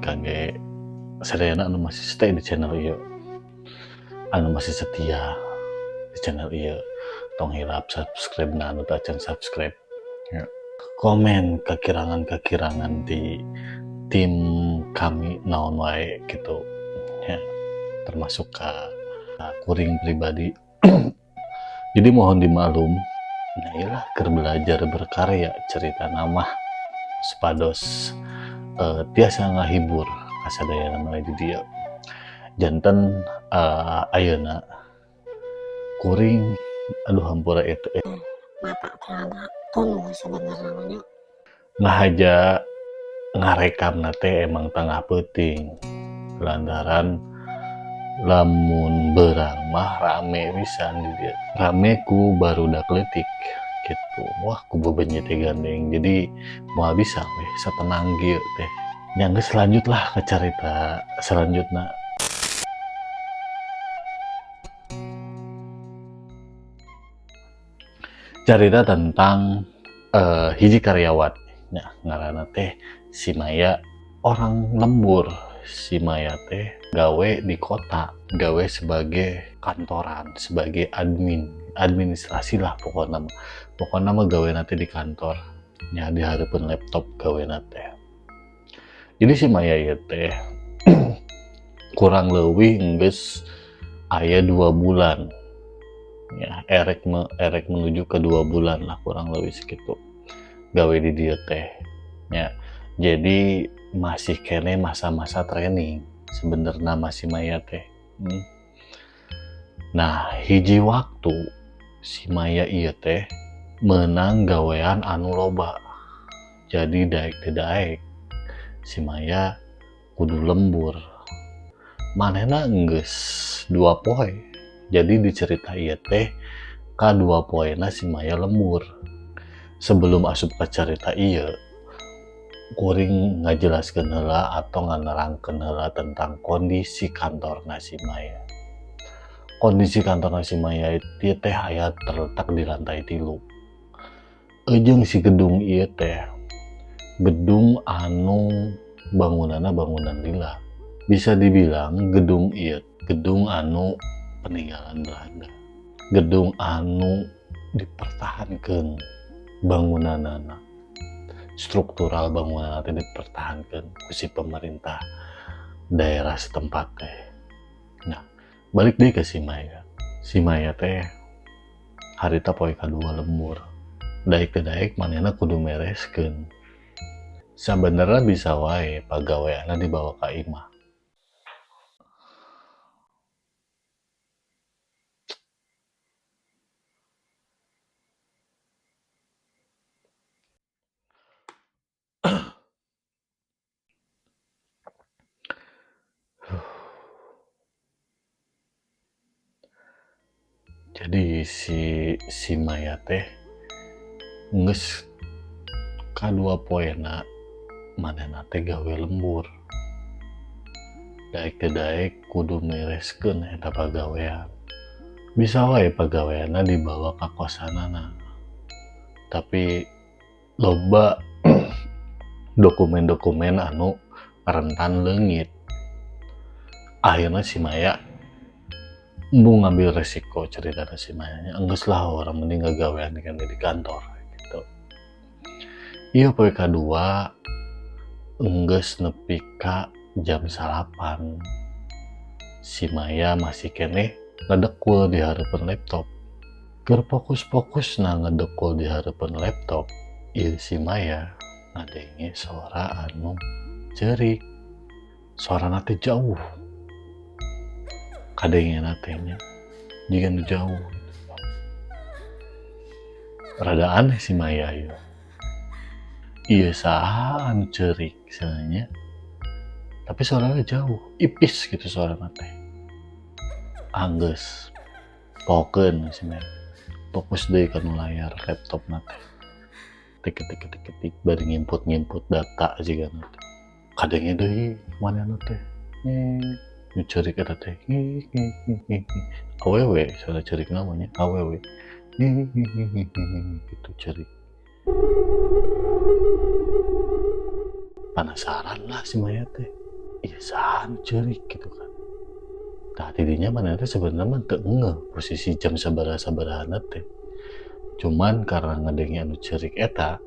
Kangge sadayana anu masih stay di channel ieu, anu masih setia di channel ieu, tong hilap subscribe na anu tacan subscribe ya. Komen kakirangan-kakirangan di tim kami naon wae gitu ya, termasuk ka kuring pribadi. Jadi mohon dimaklum, nah iyalah keur belajar berkarya cerita nama supados tiasa ngahibur kasadayana nu aya di dieu. Janten ayeuna kuring, aduh hampura itu Mata teh rada tunduh sebenarnya mah nya. Ngahaja ngarekam teh emang tengah peuting lantaran lamun berang mah rame pisan di dieu, rame ku barudak leutik gitu. Wah, ku bebenyi teh gandeng, jadi moal bisa weh satenang kieu teh nya. Geus, lanjutlah ke cerita selanjutnya. Cerita tentang hiji karyawan nya, ngaranna teh si Maya, orang lembur. Si Maya teh gawe di kota, gawe sebagai kantoran, sebagai admin, administrasi lah pokoknya mah. Pokoknya mah gawe nanti di kantor nya, di hareupeun laptop gawe teh. Jadi si Maya ieu teh kurang leuwih geus aya 2 bulan ya, erek menuju ke 2 bulan lah kurang lebih segitu gawe di dieu teh ya. Jadi masih keneh masa-masa training sebenarnya masih Maya teh. Nah, hiji waktu si Maya ieu teh menang gawean anu loba, jadi daek teu daek si Maya kudu lembur. Manehna geus 2 poe. Jadi di cerita ieu teh ka 2 poena si Maya lembur. Sebelum asup ke cerita ieu, kuring ngajelaskeun heula atau nganerangkeun heula tentang kondisi kantor si Maya. Kondisi kantor si Maya itu teh aya terletak di lantai 3. Ejeng si gedung ieu teh gedung anu bangunanna bangunan lila. Bisa dibilang gedung ieu gedung anu peninggalan Belanda. Gedung anu dipertahankan bangunanana, struktural bangunan teh dipertahankan ku si pemerintah daerah setempat teh. Nah, balik deui ke si Maya. Si Maya teh harita poe kadua lembur. Daek teu daek manehna kudu mereskeun. Sabenerna bisa wae pagaweanna dibawa ka imah. Jadi si si Maya teh geus kadua poena manehna teh gawe lembur. Daek teu daek kudu mereskeun eta pagawean. Bisa wae pagaweanna dibawa ka kosanana. Tapi loba dokumen-dokumen anu rentan leungit. Akhirnya si Maya embung ngambil resiko. Ceritana si Maya nya, enggeus lah, urang mending ngagawean keneh di kantor gitu. Ieu poe kadua enggeus nepi ka jam 9, si Maya masih keneh ngedekul di hareupeun laptop. Keur fokus-fokusna ngedekul di hareupeun laptop, ieu si Maya ngadenge sora anu ceurik. Sorana teh jauh. Kadengena teh nya jiga nu jauh. Rada aneh si Maya ieu. Ieu saha anu ceurik cenah nya. Tapi suarana jauh, ipis gitu suarana teh. Anggeus pohokeun si Maya. Fokus deui kana layar laptopna teh. Tik ketik ketik ketik bari nginput-nginput data jigana teh. Kadenge deui manehna teh. Nu ceurik eta teh. Awewe suara ceurikna mah nya, awewe. Gitu ceurik. Penasaran lah si Maya teh. Ieu saha nu ceurik gitu kan. Tah, tidinya manehna teh sebenarnya mah teu engeuh posisi jam sabaraha-sabarahana teh. Cuman karena ngadenge anu ceurik eta,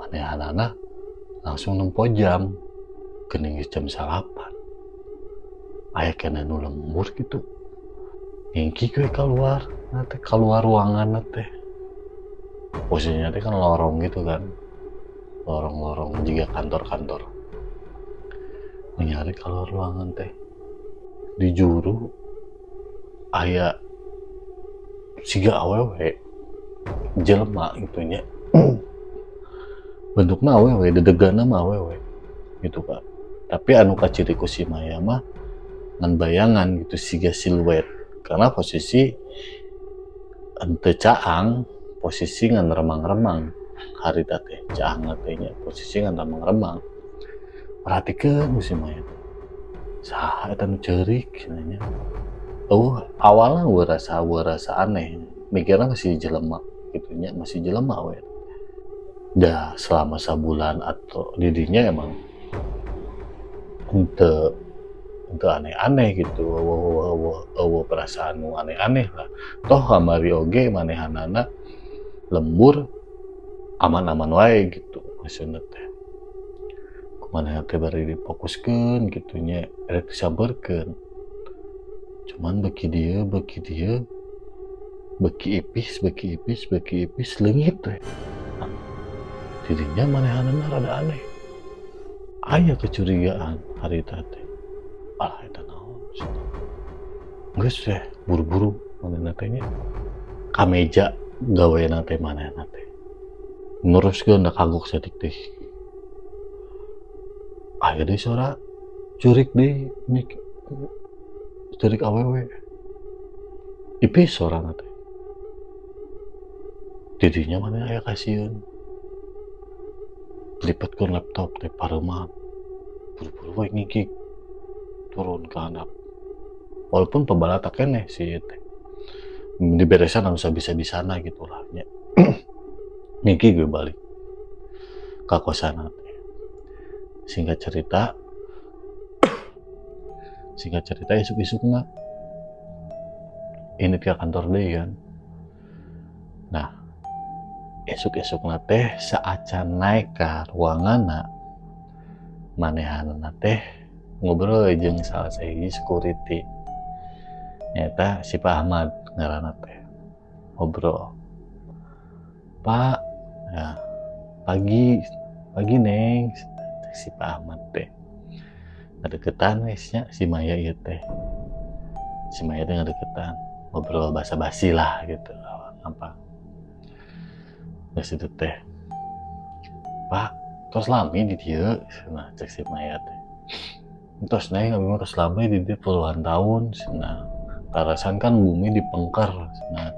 manehanana langsung nempo jam, geuning geus jam 9. Aya keneh nu lembur gitu. Ngingkik we kaluar na teh, kaluar ruanganna teh. Posisinya teh kan lorong gitu kan. Lorong-lorong jiga kantor-kantor. Nyari keluar ruangan teh. Di juru aya siga awewe, jelema gitu nya. Bentukna awewe, dedegana mah awewe gitu kan. Tapi anu kaciri ku si Maya mah ngan bayangan gitu, siga siluet. Karena posisi henteu caang, posisi ngan remang-remang harita teh, caang teh nya, posisi ngan remang-remang. Perhatikeun ku si Maya teh. Saha eta nu ceurik cenah nya. Euweuh, awalna euweuh rasa aneh, mikirna masih jelema gitu nya, masih jelema we. Da selama sabulan atau di dinya emang henteu aneh-aneh gitu, euweuh euweuh euweuh perasaan nu aneh-aneh lah. Toh kamari oge manehanana lembur aman-aman wae gitu maksudna teh. Ku manehna teh bari difokuskeun kitu nya, rek disampeurkeun. Cuman beuki dieu beuki dieu, beuki ipis beuki ipis beuki ipis leungit we. Tidinya manehanana rada aneh. Aya kecurigaan harita teh. Ah, eta naon cenah. Geus weh buru-buru manehna teh nya. Ka meja gawena teh manehna teh. Neruskeun da kagok saeutik teh. Aya deui sora ceurik deui, ceurik awewe. Ipis sorana teh. Tidinya manehna aya kasieun. Lipatkeun laptop teh pareuman. Buru-buru we ngikik turun ka handap. Walaupun pabalatak keneh si ieu teh. Diberesan anu sabisa-bisana gitu lah nya. Ngikik we balik ka kosanna teh. Singkat cerita, isuk-isukna indit ka kantor deui kan. Nah, isuk-isukna teh saacan naek ka ruanganna, manehanana teh ngobrol jeung salah sahiji security. Nyaeta si Pak Ahmad ngaranna teh. Ngobrol. "Pak, ya, pagi, pagi Neng," si Pak Ahmad teh. Ngadeukeutan we nya si Maya ieu teh. Si Maya teh ngadeukeutan, ngobrol basa-basi lah gitu apa. Geus itu teh. "Pak, tos lami di dieu?" cenah cek si Maya teh. "Tos, Neng, abi mah tos lami di dieu puluhan tahun," cenah. "Karasan kan bumi di pengker," cenah.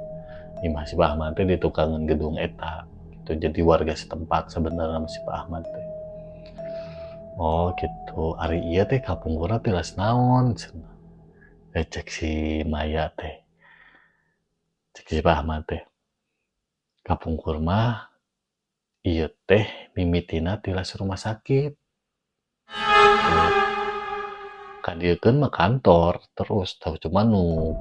Imah si Pak Ahmad teh di tukangan gedung eta gitu. Jadi warga setempat sebenarnya si Pak Ahmad teh. "Oh gitu, ari ieu teh kapungkurna tilas naon?" cenah. Eh, cek si Maya teh. Cek si Pak Ahmad teh. "Kapungkur mah ieu teh mimitina tilas rumah sakit. Tuh. Kadieukeun mah kantor terus tah, cuman nu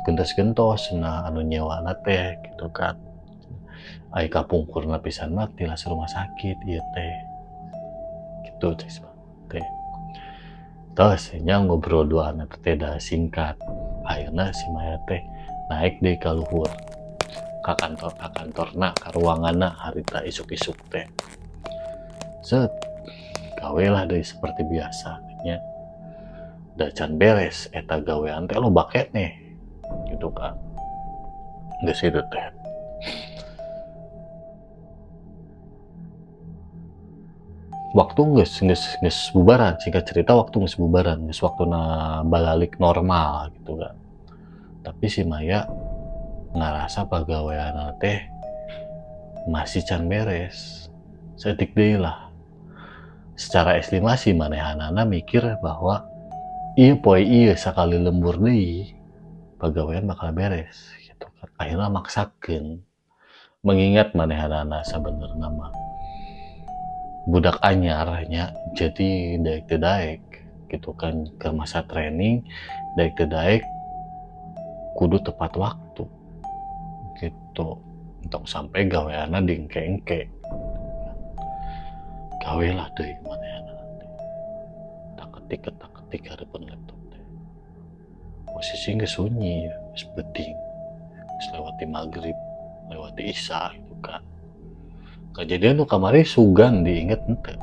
gentos-gentos cenah anu nyewana teh gitu kan. Ari kapungkurna pisan mah tilas rumah sakit ieu teh." Gitu cek si Pak teh. Tos nya ngobrol duaan eta teh da singkat. Akhirna si Maya teh naik deui ka luhur. Ka kantor, ka kantorna, ka ruanganna harita isuk-isuk teh. Set, gawe lah deui seperti biasa nya. Da can beres eta gawean teh loba keneh gitu kan. Geus kitu teh. Waktu geus geus geus bubaran, singkat cerita waktu geus bubaran, geus waktuna balalik normal gitu kan. Tapi si Maya ngarasa pagaweanna teh masih can beres. Saeutik deui lah. Secara estimasi manehanana mikir bahwa ieu poe ieu sakali lembur deui pagawean bakal beres gitu kan. Akhirna maksakeun, mengingat manehanana sabenerna mah Budak anyar nya, jadi daek teu daek gitu kan ke masa training, daek teu daek kudu tepat waktu gitu. Entong sampai gaweanna diengke-engke. Gawe lah deui manehna teh. Tak ketik hareupeun laptop teh. Posisi geus sunyi, geus peuting. Geus lewati maghrib, lewati isya gitu kan. Kejadian nu kamari sugan diinget henteu.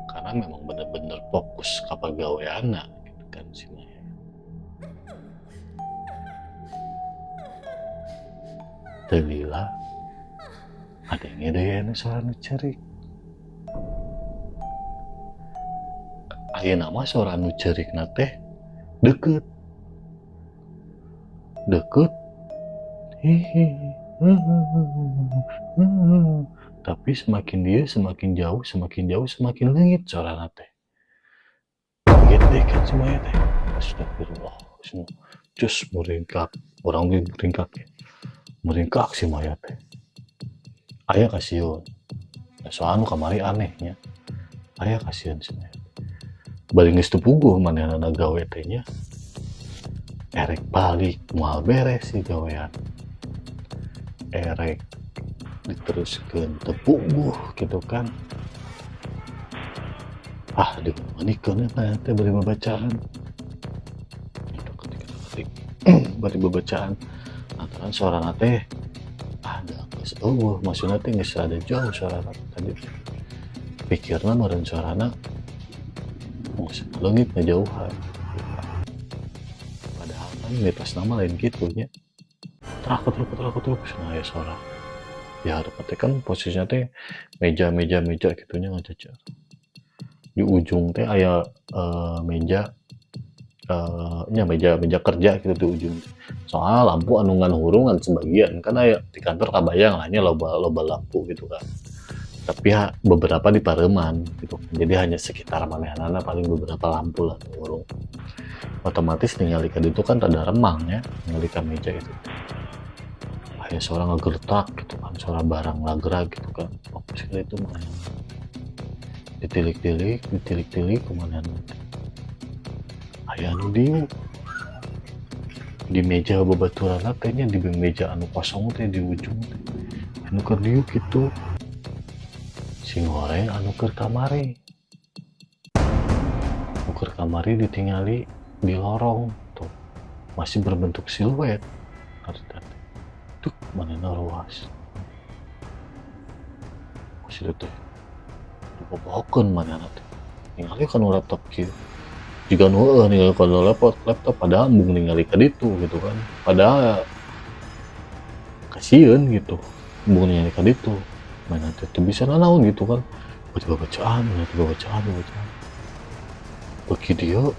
Karena memang bener-bener fokus ka pagaweanna gitu kan si Maya. Teu lila ngadenge deui aya suara nu ceurik. Ayeuna mah suara nu ceurikna teh deukeut. Deukeut. Hihi. Tapi semakin dia semakin jauh, semakin jauh, semakin leungit suarana teh. Kaget deh kan si Maya teh. Astagfirullah. Cus muringkak, urang ge muringkak ya. Muringkak si Maya teh. Aya kasieun. Soalna nu kamari aneh nya. Aya kasieun si Maya. Bari geus teu puguh manehna gawe teh nya. Erek balik moal beres si gawean. Erek diteruskeun teu puguh gitu kan. Ah, dimanikeun eta teh bari babacaan. Ketik-ketik bari babacaan. Lantaran suarana teh ada geus eueuh, maksudna teh geus rada jauh suarana tadi. Pikirna meureun suarana geus leungit ngajauhan. Padahal kan mitosna mah lain kitu nya. Trak truk truk truk cenah aya suara. Di hareupeun teh kan posisinya teh meja-meja meja kitu nya ngajajar. Di ujung teh aya meja nya meja meja kerja gitu di ujung. Soalnya lampu anu ngan hurung ngan sebagian kan aya di kantor kabayang lah nya loba loba lampu gitu kan. Tapi ya beberapa di pareuman gitu. Jadi hanya sekitar manehanana paling beberapa lampu lah nu hurung. Otomatis ningali ka ditu kan rada remang ya, ningali ka meja itu. Aya suara ngagertak gitu kan, suara barang ngagerak gitu kan. Fokus ka ditu manehna. Ditilik-tilik, ditilik-tilik ku manehna teh. Aya anu diuk. Di meja babaturanna teh nya, di meja anu kosong teh di ujung teh. Anu keur diuk kitu. Sing goreng anu keur kamari. Nu keur kamari ditingali di lorong tuh. Masih berbentuk siluet harita teh. Tuk manehna ruas. Masih teh dibobokeun manehna teh. Ningali kana laptop kieu. Jiga nu heueuh ningali kana laptop, laptop padahal embung ningali ka ditu gitu kan. Padahal kasieun gitu. Embung ningali ka ditu. Manehna teh teu bisa nanaon gitu kan. Bari babacaan, manehna teh babacaan, babacaan. Beuki dieu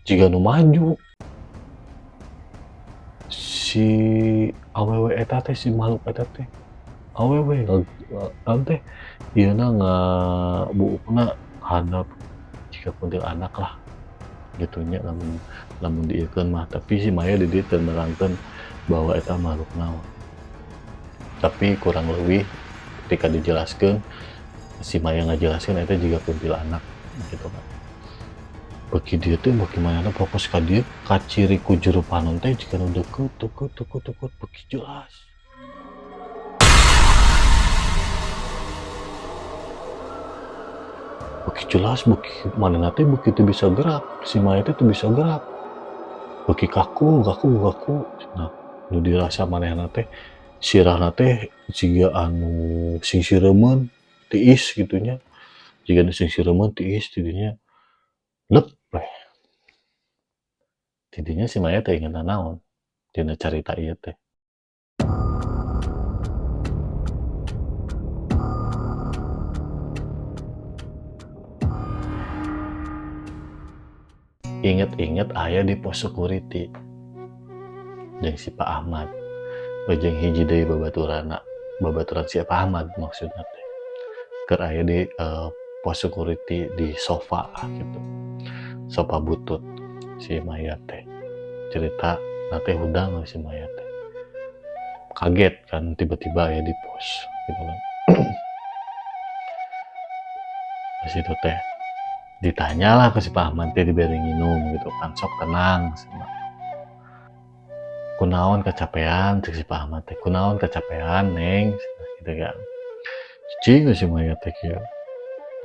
jiga nu maju. Si awewe eta teh, si makhluk eta teh. Awewe naon teh ieuna ngabuukna handap jiga kuntilanak lah gitu nya lamun lamun diieukeun mah, tapi si Maya di dieu teu nerangkeun bahwa eta makhluk naon. Tapi kurang leuwih ketika dijelaskeun si Maya ngajelaskeun eta jiga kuntilanak gitu kan. Beuki dieu teh beuki manehna fokus ka dieu, kaciri ku jero panon teh jiga nu deukeut deukeut deukeut deukeut beuki jelas. Beuki jelas beuki manehna teh beuki teu bisa gerak, si Maya teh teu bisa gerak. Beuki kaku kaku kaku. Nah, nu dirasa manehna teh sirahna teh jiga anu singsiremeun tiis kitu nya. Jiga nu singsiremeun tiis ti dinya lep weh. Ti dinya si Maya teh inget nanaon dina carita ieu teh. Inget-inget aya di pos security jeung si Pak Ahmad jeung hiji deui babaturanna, babaturan si Pak Ahmad maksudna teh. Keur aya di pos security di sofa gitu. Sofa butut si Maya teh. Cerita na teh hudang si Maya teh. Kaget kan tiba-tiba aya di pos gitu kan. Pas itu teh ditanyalah ke si Pak Ahmad teh, diberi minum gitu kan, "Sok tenang," cenah. "Kunaon kecapean?" cek si Pak Ahmad teh. "Kunaon kecapean, Neng?" gitu kan. Cicing si Maya teh kieu,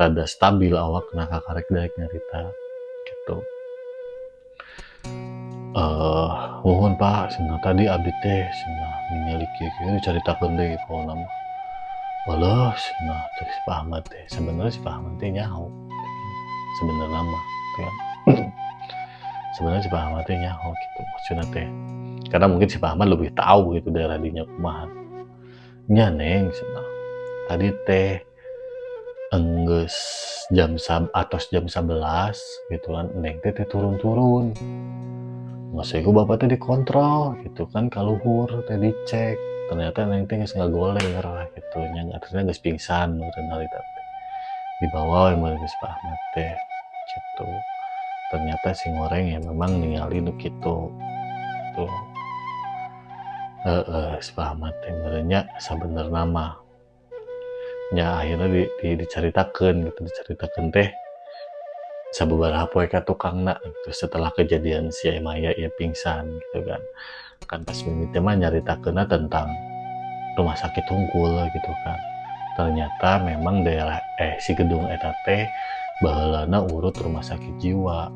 rada stabil awakna, kakarek daek nyarita gitu. "Eh, muhun, Pak," cenah, "tadi abdi teh," cenah, "ningali kieu kieu," dicaritakeun deui pokona mah. "Alah," cenah cek si Pak Ahmad teh. Sebenarnya si Pak Ahmad teh nyaho sebenarnya mah gitu kan. Sebenarnya si Pak Ahmad teh nyaho gitu maksudna teh, karena mungkin si Pak Ahmad lebih tahu gitu daerah dinya kumaha nya. "Neng," cenah, "tadi teh enggeus jam sab atos jam 11 gitu kan, Neng teh teu turun-turun. Masa ku bapak teh dikontrol gitu kan, ka luhur teh dicek, ternyata Neng teh geus ngagoler gitu nya, artinya geus pingsan meureun harita teh. Dibawa we meureun si Pak Ahmad teh gitu. Ternyata si ngoreng ya memang ningali nu kitu tuh." Heeh, si Pak Ahmad teh meureun nya sabenerna mah nya. Akhirnya dicaritakeun gitu, dicaritakeun teh sababaraha poe ka tukangna gitu setelah kejadian si Maya ya pingsan gitu kan. Kan pas mimiti mah nyaritakeunna tentang rumah sakit hungkul gitu kan. Ternyata memang daerah, eh, si gedung eta teh baheulana urut rumah sakit jiwa.